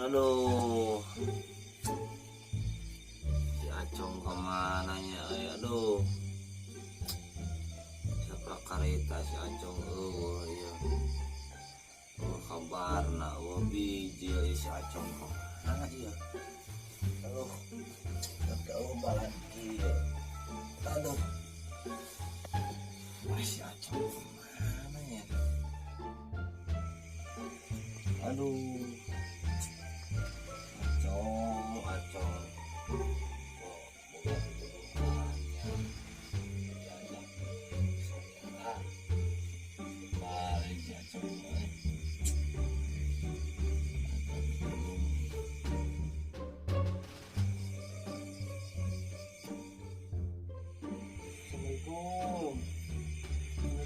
Aduh. Si Acong kemana nya euy, aduh. Siapa kareta si Acong eueuh ieu. Oh, kabarna eueuh bijil si Acong kemana ieu. Aduh. Tapi eueuh balan kieu. Aduh. Ah, si Acong kemana ya? Aduh. Acong, Acong. Oh, boga pituduhannya. Diajak saudara. Balik si Acong euy. Aduh. Assalamualaikum.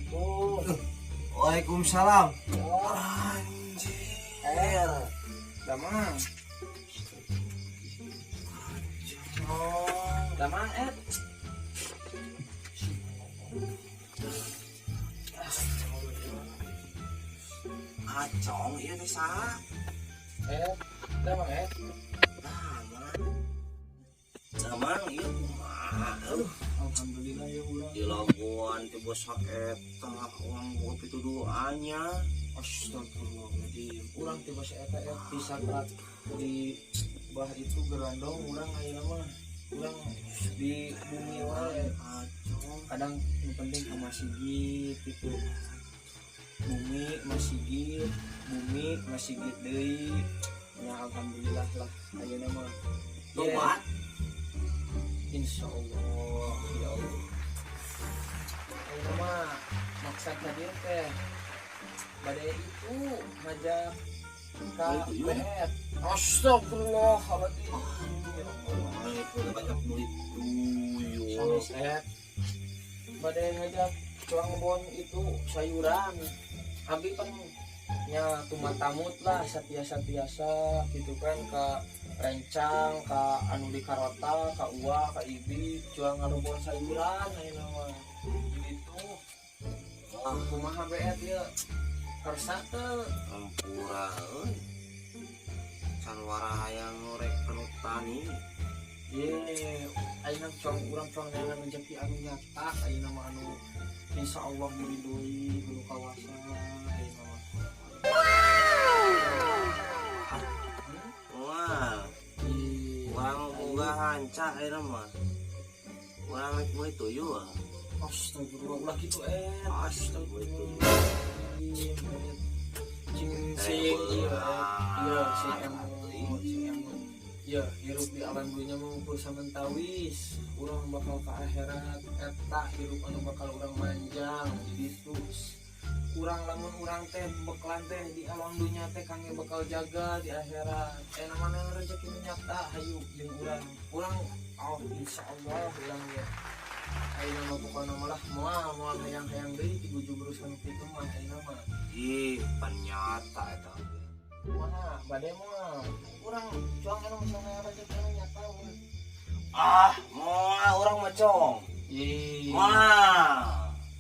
Assalamualaikum. Waalaikumsalam. Oh, Anjir. damang. Oh, damang et. Acong ieu teh saha? Et, damang et. Damang. Damang ieu kumaha? Aduh. Alhamdulillah ya urang. Dilaguan ti bos eta urang boga pituduhannya. Astagfirullahaladzim. Urang tiba si eta et disakrat di bah itu gerandong urang ayeuna mah. Urang di bumi wae. Acong. Kadang yang penting ke masjid gitu. Bumi masjid, bumi masjid deui. Ya alhamdulillah lah ayeuna mah. Tobat. Insya Allah ya Allah. Ayeuna mah maksad tadi teh badai itu ngajak ka Itu, yuk. BR. Astagfirullahaladzim. Ya Allah. Itu banyak duit tuyul. Sanes et. Badai ngajak cuang ngebon itu sayuran. Abi kan nya tumatamut lah satiasa-tiasa gitu kan ka rencang ka anu di karota ka uwa ka ibi cuang ngalebon sayuran ayeuna mah gitu. Ah, Kumaha beet ieu kersa teu? Ampura euy. Can warahayang ngorek anu tani. Ye, ayeuna cuang urang cuang neangan rezeki anu nyata ayeuna mah anu insyaallah diridhoi ku kawasa ayeuna mah. Hmm? Wah, Ih, urang boga hanca ayeuna mah. Urang rek meuli tuyul. Astagfirullah ulah kitu eh. Astagfirullah. Cing sing iya iya sing emut sing emut. Ya, hirup di alam dunya mah ukur samentawis. Urang bakal ke akhirat eta hirup anu bakal urang manjang di ditu. Urang lamun urang teh bekalan teh di alam dunya teh kangge bakal jaga di akhirat. Namana rezeki nu nyata hayu jeung urang. Urang oh insyaallah urang ya. Ayeuna mah pokona mah lah moal moal hayang-hayang deui ti gujubrus anu kitu mah ayeuna mah. Ih, penyata eta. Kumaha bade moal. Urang cuang anu misalnya rezeki anu nyata urang. Ah, moal urang mah cong. Ih. Moal.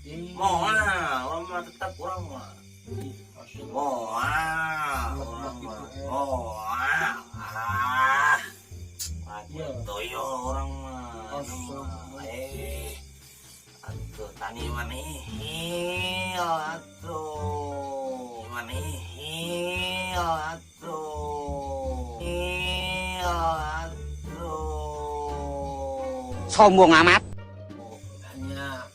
Ih. Moal, urang mah tetap urang mah. Ih, astagfirullah. Moal, urang mah. Moal. Ah. Iya. Tuyul urang mah. Astagfirullah. Atuh tani maneh atuh. Maneh atuh. Atuh. Sombong amat. Hanya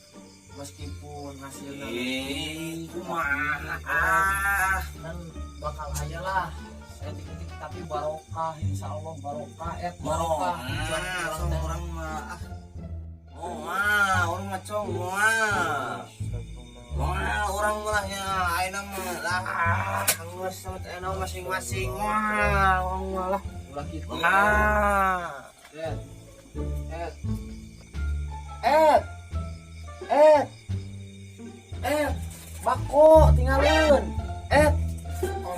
meskipun hasilnya Ih, kumaha ah. kan bakal aya lah etik-etik tapi barokah insyaallah barokah et barokah Barokah, sama orang mah. Ah. Moal, urang mah cong, moal. Moal, urang mah ya, ayeuna mah lah, geus sama ayeuna masing-masing. Moal, urang mah lah. Ulah kitu. Ah. Et et et et et bako tinggalin et.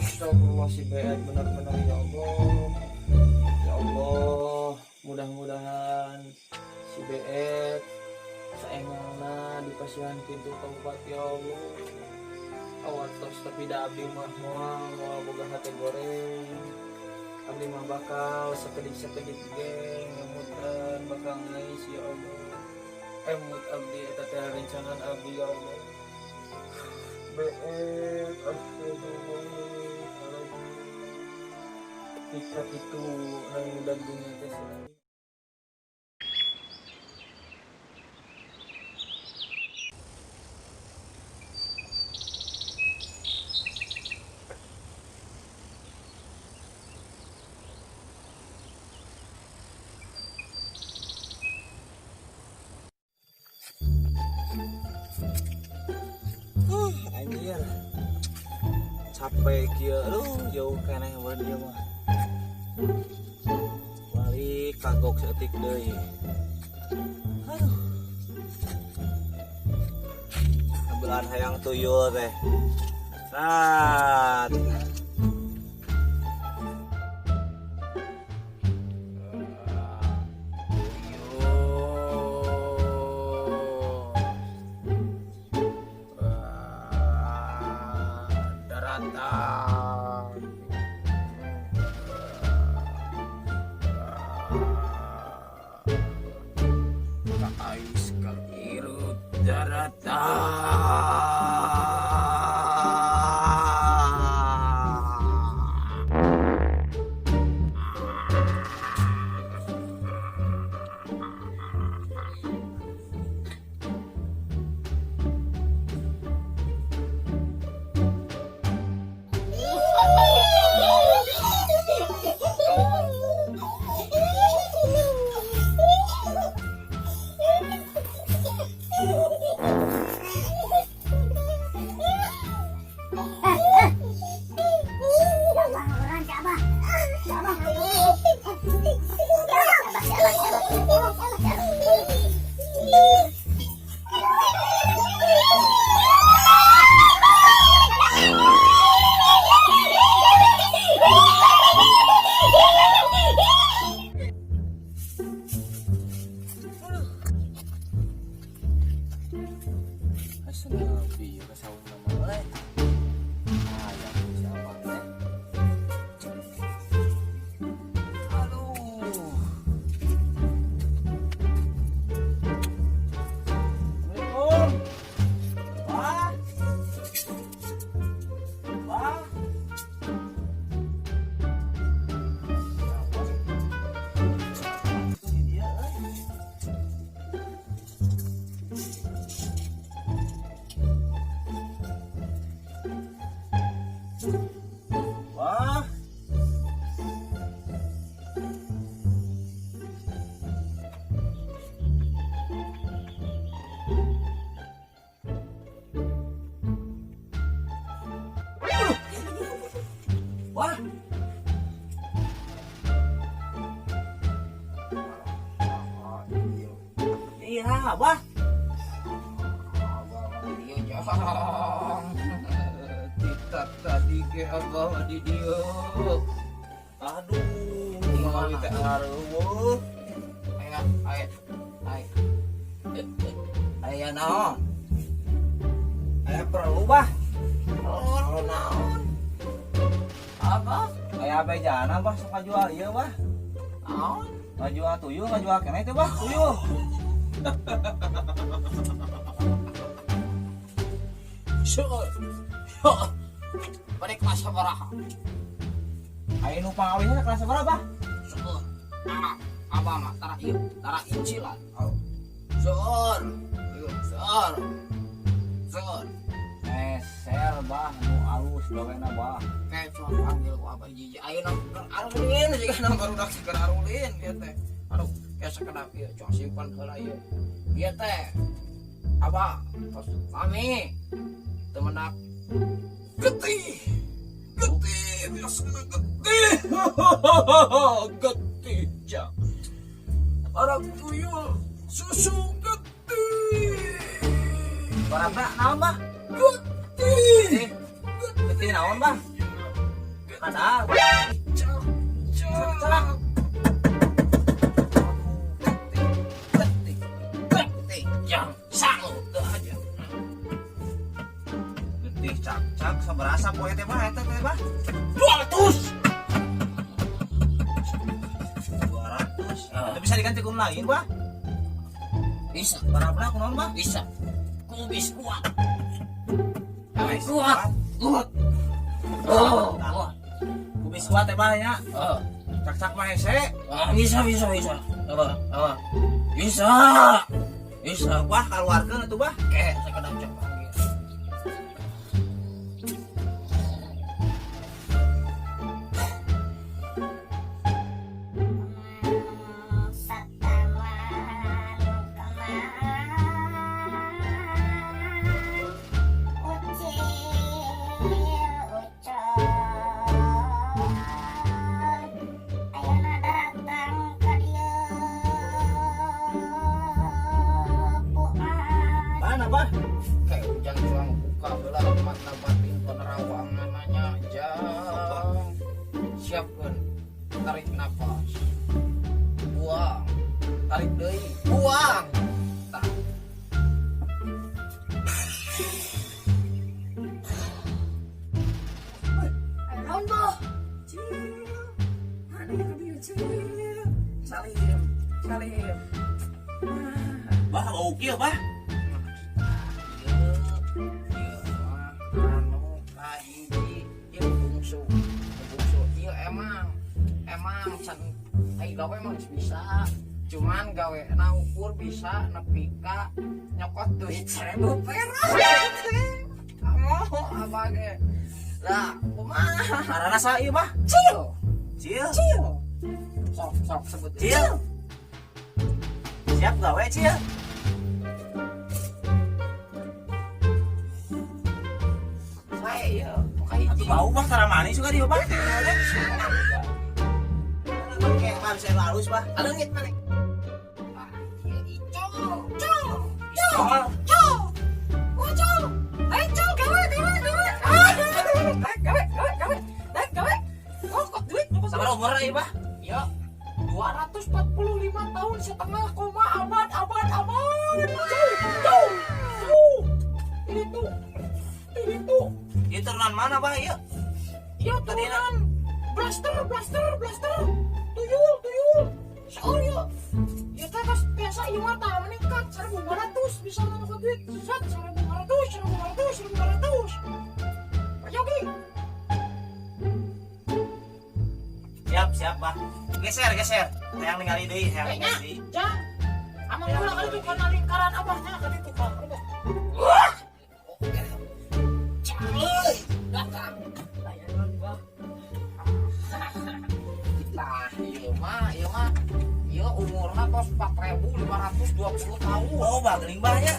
Astagfirullah si beet benar-benar ya Allah ya Allah mudah-mudahan si beet saengana dipasihan pintu tempat ya Allah. Awatos tapi da abdi mah moal moal boga hate goreng. Abdi mah bakal sakedik-sakedik ge ngemutan bakal ngais, ya Allah. Emut abdi eta teh rencangan abdi, ya Allah. Beek astagfirullahaladzim. Tika itu nang udah dunia teh sih. Anjir. Capek kieu, aduh, jauh keneh bae dia mah. Balik kagok saeutik deui. Aduh. Kabelan hayang tuyul teh. Nah, Daratan. Ais kalirut daratan. Asa nabi ka saung nama euy. Hayang siapa teh? Aduh. Assalamualaikum. Wah. Wah. Siapa sih? Ini dia euy. Wah. Wah. Iya, wah. Abah di dieu jang. Titat tadi ge abah di dieu. Aduh, mawi teh areueuh. Aya aya aya. Aya naon? Aya perlu bah. Perlu naon? Apa? Aya bejana bah sok ngajual ieu bah. Naon? Ngajual tuyul, ngajual keneh teh bah, tuyul. Seueur. Bade kelas sabaraha? Aya nu pangawisna kelas sabaraha bah? Seueur. Ah, abah mah tara ieu, tara incilan. Seueur. Ieu, seueur. Seueur. Meser bah nu alus gawena bah. Kayak cuma panggil ku abah hiji ayeuna keur arulin jiga na barudak keur arulin ieu teh. Aduh, kayak sakedap ieu cuma simpan heula ieu. Ieu teh abah tos lami teu menak getih. Getih biasana getih. Getih jang. Arab tuyul susu getih. Barangna naon bah? Getih. Getih naon bah? Kadal. Cak, cak. Cak. Getih, getih, jang sanggup teu aja. Getih cak-cak sabaraha poe teh bah eta teh bah? 200. Bisa diganti ku nu lain, Bah? Bisa. Barabna kunaon, Bah? Bisa. Kubis kuat. Kubis Kuat. Kuat. Oh, kuat. Kubis kuat teh, Bah, nya. Oh. Cak-cak mah hese. Ah, bisa, bisa, bisa. Apa? Apa? Bisa. Bisa. Bah, kaluarkeun atuh, Bah. Kayak sekedar cek panggil. Sataman keman ucil ucul ayeuna datang ka dieu puan. Mana, Bah? Kayak hujan cuang buka heula mata batin penerawangannya jang. Siapkeun, tarik nafas. Buang. Tarik deui. Buang. Tah. Naon, Bah? Cil. Mana ya ka dieu, Cil? Salim, Salim. Bah, bau kieu, Bah. Ieu, ieu mah anu kahiji, ieu bungsu. Bungsu ieu emang can ai gawe mah geus bisa. Cuman gawe na ukur bisa nepi ka nyokot duit 1000 perak. Kamu apa ge? Lah, kumaha? Ngaranna saha ieu, Bah? Cil. Cil. Cil. Sok sok sebut. Cil. Siap gawe, Cil. Saya ieu kahiji. Atuh bau, Bah, tara manis juga dia, Bah. Kayak mah bisa halus, Bah. Aleungit mana? Ah, ieu icol. Col. Col. Col. Oh, Col. Ayo, Col, gawe, gawe, gawe. Ah, gawe, gawe, gawe. Daek gawe. Nyokot duit, nyokot Sabaraha umurna ieu, Bah? Ya, 245 tahun setengah koma abad abad abad. Col, col, col. Ini tuh. Ini tuh. Ieu turunan mana, Bah, ieu? Iya, turunan. Blaster, blaster, blaster. Tuyul, tuyul. Seur ya. Ya teh tos biasa ieu mah tah meningkat 1500 bisa nyokot duit. Set 1500, 1500, 1500. Pak Yogi. Siap, siap, Bah. Geser, geser. Hayang ningali deui, hayang Kayaknya, ningali deui. Jang. Amang heula kali tuh kana lingkaran abahnya kali tuh kan. Cai, datang. Layanan, Bah. Nah, ieu mah, ieu umurna tos 4520 tahun. Oh, Bah, geuning, Bah, nya.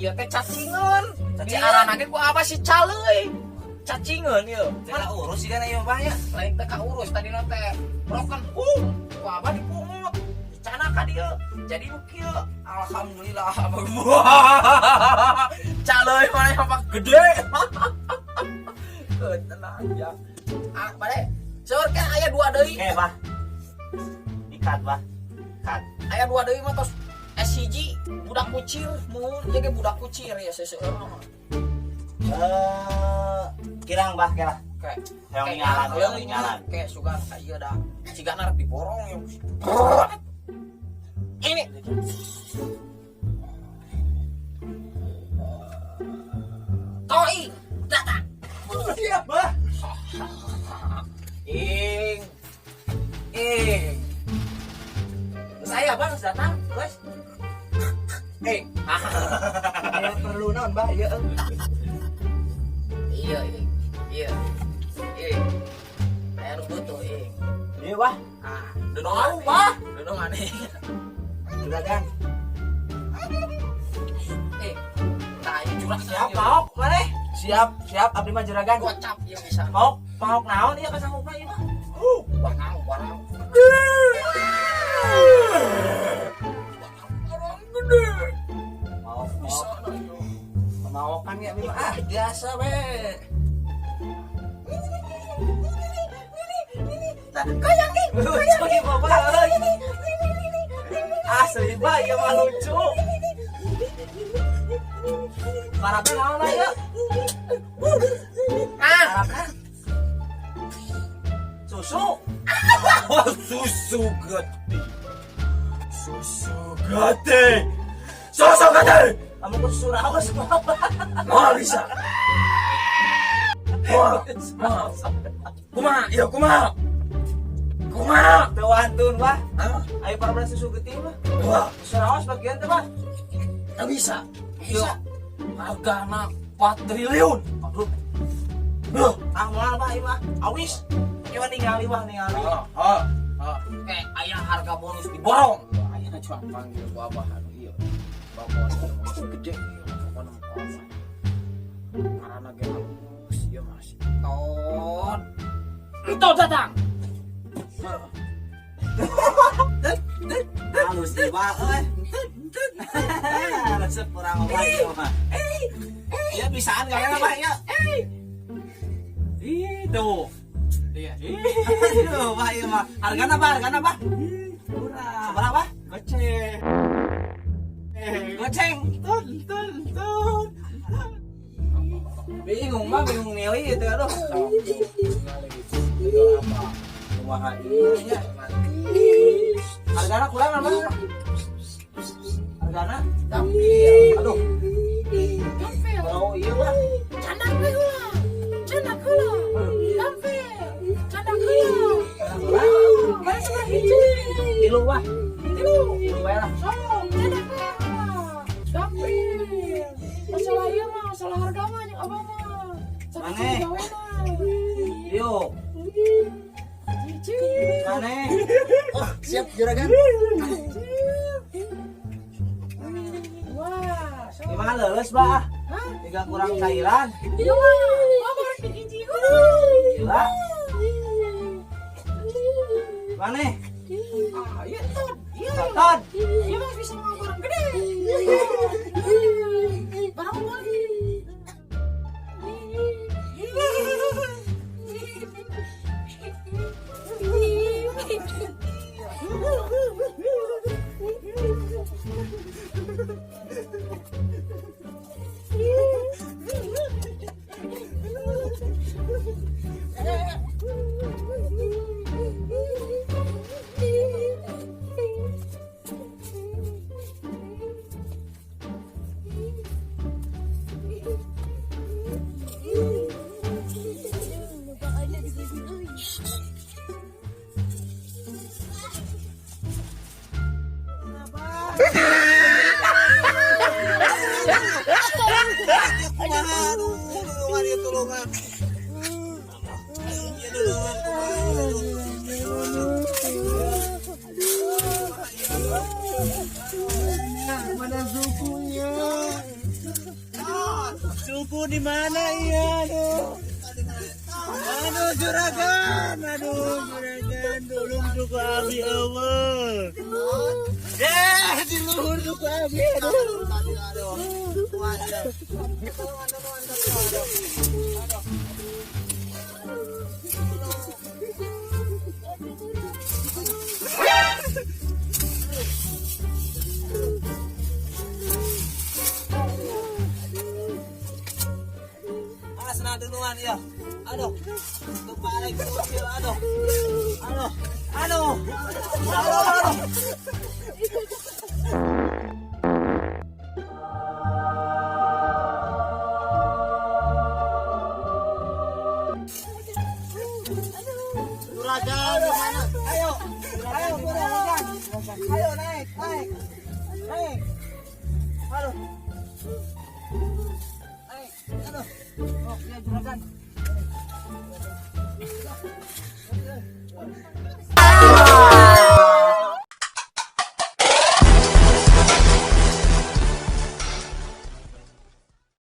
Ieu teh cacingeun. Di Cacingeun. arana ge ku apa si caleuy. Cacingeun ieu. Teu urus sih kan ieu, Bah, nya. Lain teh kaurus tadi teh broken home. Ku abah dipungut. Dicana ka dieu. Jadi nu kieu. Alhamdulillah abah. Caleuy mana yang pak gede. Heuh, tenang ya. Ah, bade. Seur ke aya dua deui. Oke, Bah. Ikat, Bah. Ikat. Aya dua deui mah tos SCG budak kucir mun ieu ge budak kucir ya seseueur mah. Eh, kirang, Bah, kira. Kayak Hayang ninggalan, hayang ninggalan. Kayak sugan ka ieu da. Cigana rek diborong ya. Ini. Toi datang. Siap, Bah. Ing. Ing. Saya Bang geus datang, guys. Ing. Aya perlu naon, Bah, ieu? Iya, ing. Iya. Ing. Aya nu butuh, ing. Ieu, Bah. Ah, dodongan, Bah. Dodongan, ing. Juragan. Eh, tah ieu jurang Siap, maok maneh? Siap, siap abdi mah juragan. Gocap ieu bisa. Maok, maok naon ieu kasanggupna ieu, Bah? Barang, barang. Barang gede. Maok, Bisa maok. nah ieu. Pemaokan ya abdi mah. Ah, Biasa we. Kayang nih. Lucu ieu, Bapak euy. Asli, Bah, ieu mah lucu. Parabna naon, Bah, ieu? Ah, Parabna. Susu. Susu gede. Susu gede. Susu gede. Kamu ku susu rawas mah. Moal bisa. Moal. Moal. Kumaha? Ieu kumaha? Kumaha? Teu wantun bah. Hah? Ayo para susu geuting mah. Wah, Susu rawas bagian teh bah. tak bisa. Bisa. Hargana 4 triliun. Aduh, Loh. ah moal bah ieu mah. Awis. Ieu mah ningali bah ningali. Oh, oh, oh. Kayak ayah harga bonus diborong. Ayah cuma panggil ku abah anu ieu. Babon bonus gede ieu pokona mah ku abah. Karena ge halus ieu mah si Ton. Entong datang. Halus ieu bah euy. Resep kurang obat ieu mah. Ya bisaan kalian apa ya? Itu. Iya. Aduh, bah ieu mah. Hargana bah, hargana bah. Murah. Seberapa? Goceng. Goceng. Tun tun tun. Bingung mah, bingung milih gitu aduh. Apa? Kumaha ieu nya. Hargana kurang apa? Hargana? Gampil. Aduh, Gampil. bau ieu lah. Candak we ulah. Candak heula. Gampil. Candak heula. Mana sebelah hiji? Tilu wah. Tilu. Tilu bae lah. Sok, candak we ulah. Gampil. Masalah ieu mah, masalah harga mah jeung abah mah. Sakitu Maneh. gawena. Yuk, Hiji. maneh. Oh, siap juragan. Wah, sok. Gimana leuleus bah? Hah? Tiga kurang cairan. Iya mah, mah rek dihiji heula. Gila. Maneh. Ah, iya ton. Iya. Ton. Iya mah bisa mau barang gede. Barang lagi. Kumaha aduh, tulungan ya tulungan. Ya tulungan kumaha aduh. Mana sukunya? Suku di mana iya aduh. Aduh juragan, aduh juragan, tolong suku abi eueuh. Eh, di luhur suku abi aduh. Ah, senang duluan ya. Aduh. Kebalik kecil aduh. Aduh. Aduh. Aduh. Aduh. Juragan di mana? Ayo. Ayo, juragan. Ayo naik, naik. Naik. Aduh. Naik. Aduh. Oh, iya juragan.